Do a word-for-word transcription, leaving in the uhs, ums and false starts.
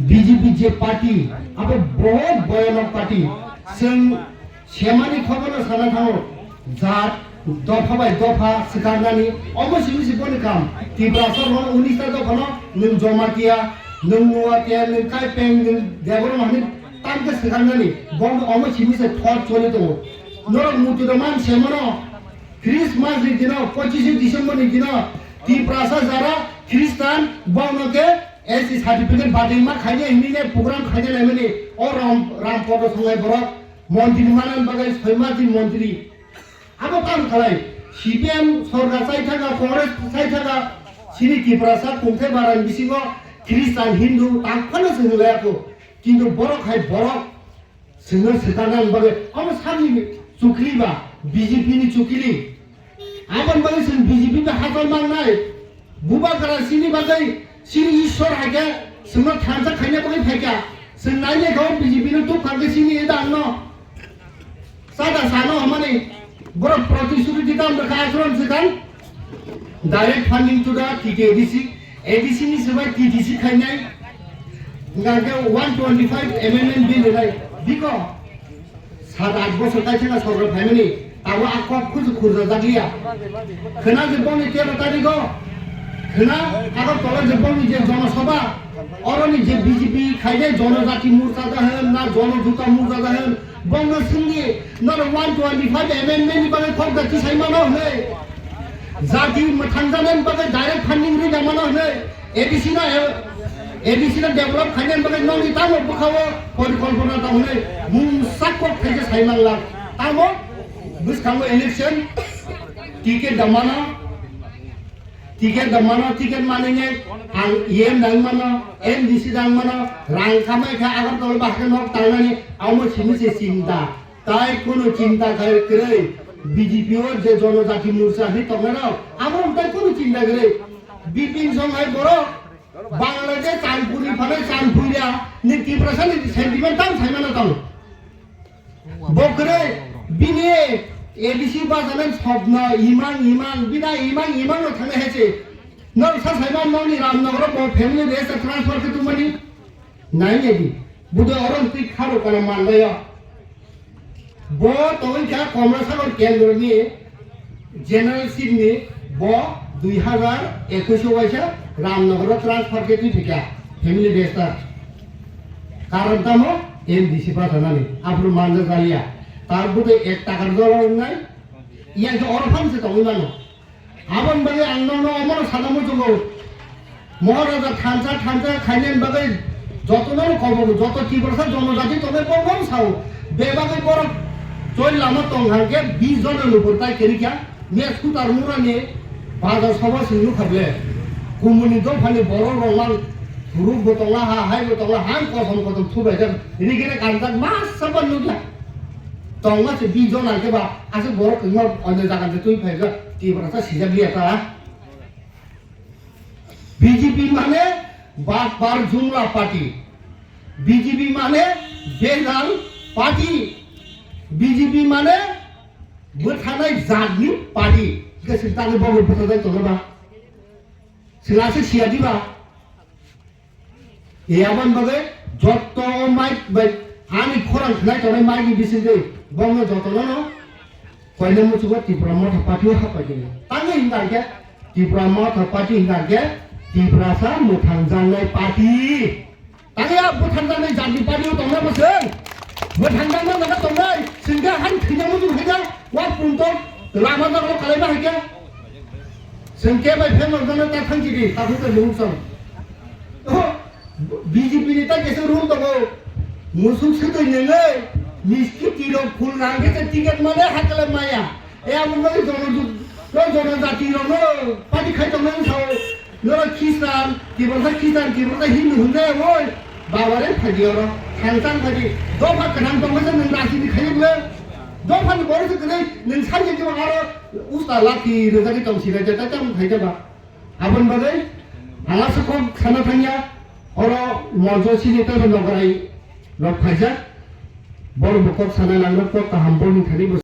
B J P je party, abo bohot boyanok party. Chwng semani khoboro sana thango, jat dopha bai dopha swkaknani, omo simi se boni kam. Tiprasa rok unis ta dophano nwng Jomatia, nwng Nuatia, nwng Kaipeng, nwng Debbarma hinwi tamkhe swkaknani, bo omo simi se thot choli tongo. Norok muitu rok man semano, Christmas ni dino, pochishe December ni dino, Tiprasa jara Christian, bono khe S T certificate badingma khainai hinwi ne program khainai laimani, o Ram, Ram Podo songnai borok, montri manani bagwi soima din montri. Abo tamo khalai, C P M sorkar chai thaka, Congress chai thaka, chini Tiprasa kungthai barani bisingo Christian, Hindu, tang phano se hinlai ako. Kintu borok hai borok, Chwngno swkakna bagwi omo sakni chukli ba B J P ni chukli. Aboni bagwi chwng B J P bai hatal mangnai. Bubagra chini bagwi chini Ishwar hai khe chwngno thansa khaina bagwi phaikha. Chwng nainai kha o B J P no tuk kha khe chini edangno. Sada sano hamani borok protisruti dam rwkha, aswrang swkang. Direct funding to the T T A D C, A D C ni swbai T D C khainai, hingkha khe one twenty-five amendment bill rwnai, biko sat aath bosor kaisa na sorkar phaimani, abo a kok khusu khurjajak liya. Khwna je boni tero tarigo, khwna Agartala je boni je jonosabha, oroni je B J P khainai jonojati morcha da hwn, na jonojuta morcha da hwn, Bongno swngdi, nono one twenty-five amendment ni bagwi kok da tisai mano hwnwi. Jati mwthangjaknani bagwi direct funding rwi da mano hwnwi. A D C no, A D C no develop khainani bagwi nokni tamo bwkhao porikolpona tong hwnwi mungsa kok khaikhe sai manglak. Tamo bwskango election ticket da mano. Ticket da mano, ticket manwi ang E M dang mano, M D C dang mano, rang kamai kha Agartala bahai khe nok tangnani, amo simi se chinta. Tai kunu chinta khai kwrwi, B J P o je Jonojati Morcha hinwi tongnai rok, amo tai kunu chinta kwrwi. Bipin Song hai borok Bangladesh Chandpur ni phanai Chandpur ya, ni Tiprasa ni sentiment tang sai mano tong. Bo kwrwi bini A D C bachanan sopno imang imang, bina imang imang no thangna hese. Nor sa saiman noni Ramnagar bo family rest transfer khe tumani. Nai nedi. Budo orom twi kharo kana manlayo. Bo tongwi kha Komlasagar kendro ni General seat ni bo dui hazar ekush o waisa Ramnagar o transfer khe twi thika family rest ta. Karon tamo M D C pathanani aphuru manja jaliya. Tar bwtwi ek takar jora wngnai. Yang khe oro phan se tongwi mano. Aboni bagwi ang nono omono sana muchungo. Moharaja thansa thansa khainani bagwi jotono kobogo, joto Tiprasa jonojati tongnai borok sao. Bebagwi borok choi lama tong hangkhe bis jona nupur tai kwrwi kha. Mes kutar murani bazar soba sing nukha ble. Kumuni dophani borok rok mang thuruk bo tongla ha, hai bo tongla ha, kosom kosom thubai jak. Rigene kanjak masa ban nukya. Tongma se bis jona hangkhe ba aswk borok kwbangma onyo jaga se twi phai jak. Tiprasa sijak liya ta. B J P mane Batpar Jumla Party, B J P mane Bengal Party, B J P mane bwtharnai jatni party. Hingke sing tangwi bobo bwtharnai tongo ba? Sila se siya di ba? E aboni bagwi jotto mic bai ani khorang khnai tongnai mic ni bisingtwi bongno jotono no koinai muchungo Tipra Motha Party o hapai di. Tangwi hingka hingke Tipra Motha Party hingka hingke Tiprasa mwthangjaknai party. Tangwi a bwthangjaknai jatni party o tongnai bo chwng. Bwthangjaknai jaga tongnai, chwngke han thwina muchung haida, wa punto lama jagao kalaima haikhe. Chwng kebai phengjak jana ta thangchidi, takhuk tei muchung. Oho, B J P ni ta kesa rule tongo. Musuk swtwi nengwi, miski tirok phul rang khe ticket mane hakle maya. E abo nai jono, no jono jati rok no party khai tong nang sao. Noro Christian, kiborsa Christian, kiborsa Hindu hwnjaya oi. Baba re phadi oro, thang thang phadi. Dopha kanang tong khe nang rasi ni khai le. Dopha ni boro se kre nang sai je aro usta lati rejagi tong si re ta tam khai ba. Aboni bagwi ang aswk kok sana thangya, oro monjo sini tei nograi rok phaijak, borok bo kok sana nangrok, kok kaham borokni thani bo.